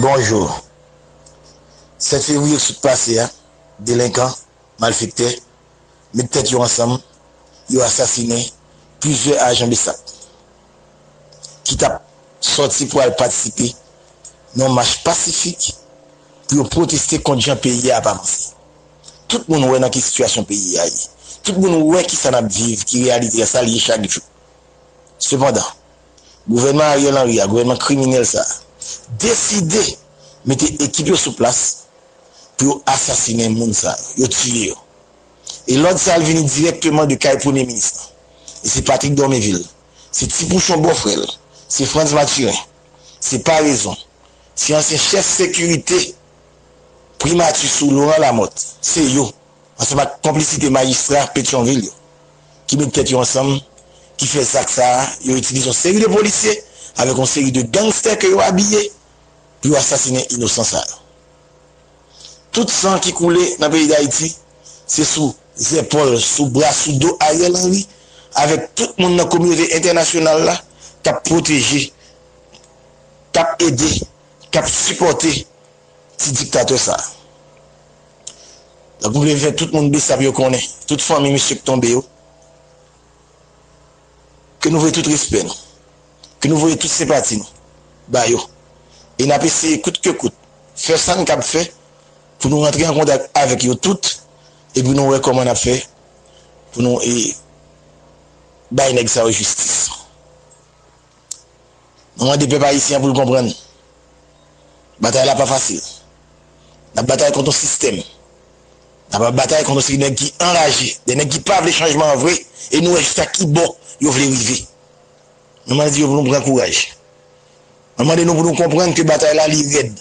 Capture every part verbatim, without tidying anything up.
Bonjou. Sèt fevriye k sot pase a, delenkan, malfektè, met tèt yo ansanm, yo asasinen plizyè ajan BSAP ki t ap sòti pou al patisipe nan yon mach pasifik pou yo pwoteste kont jan peyi a ap avanse. Tout moun wè nan ki sitiyasyon peyi a ye. Tout moun wè kisa n ap viv, ki reyalite a, sa l ye chak jou. Sepandan, gouvènman Ariel Henry a, gouvènman kriminèl sa a, deside mete ekip yo sou plas pou yo asasinen moun sa yo, yo tiye yo. E lòd sa a vini dirèkteman de kay premye minis lan. E se Patrick Dormeville, se Ti Pouchon bòfrè l, se Frantz Mathurin, se Parezon, se ansyen chèf sekirite primati sou Laurent Lamothe, se yo, ansanm ak konplisite majistra Petyonvil yo, ki met tèt yo ansanm, ki fè zak sa a, yo itilize yon seri de polisye avèk yon seri de gangstè ke yo abiye pou yo asasinen inosan sa yo. Tout san ki koule nan peyi Dayiti, se sou zèpòl, sou bra, sou do Ariel Henry, avèk tout moun nan kominote entènasyonal la k ap pwoteje, k ap ede, k ap sipòte ti diktatè sa a. Donk, m vle fè tout moun BSAP yo konnen, tout fanmi mesye k tonbe yo, ke nou voye tout respè nou, ke nou voye tout senpati nou ba yo. E n ap eseye kout ke kout fè sa n kab fè pou nou rantre an kontak avèk yo tout, epi nou wè kòman n ap fè pou nou, e, bay nèg sa yo jistis. Nou mande pèp ayisyen an pou l konprann. Batay la pa fasil. N ap batay kont yon sistèm. N ap batay kont yon seri nèg ki anraje, de nèg ki pa vle chanjman an vre, e nou wè jiska ki bò yo vle rive. Nou mande yo pou nou pran kouraj. Nou mande nou pou nou konprann ke batay la li rèd.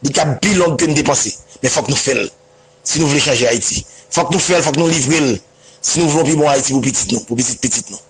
Li kab pi long ke n te panse. Men fòk nou fè l. Si nou vle chanje Ayiti. Fòk nou fè l, fòk nou livre l. Si nou vle yon pi bon Ayiti pou pitit nou, pou pitit pitit nou.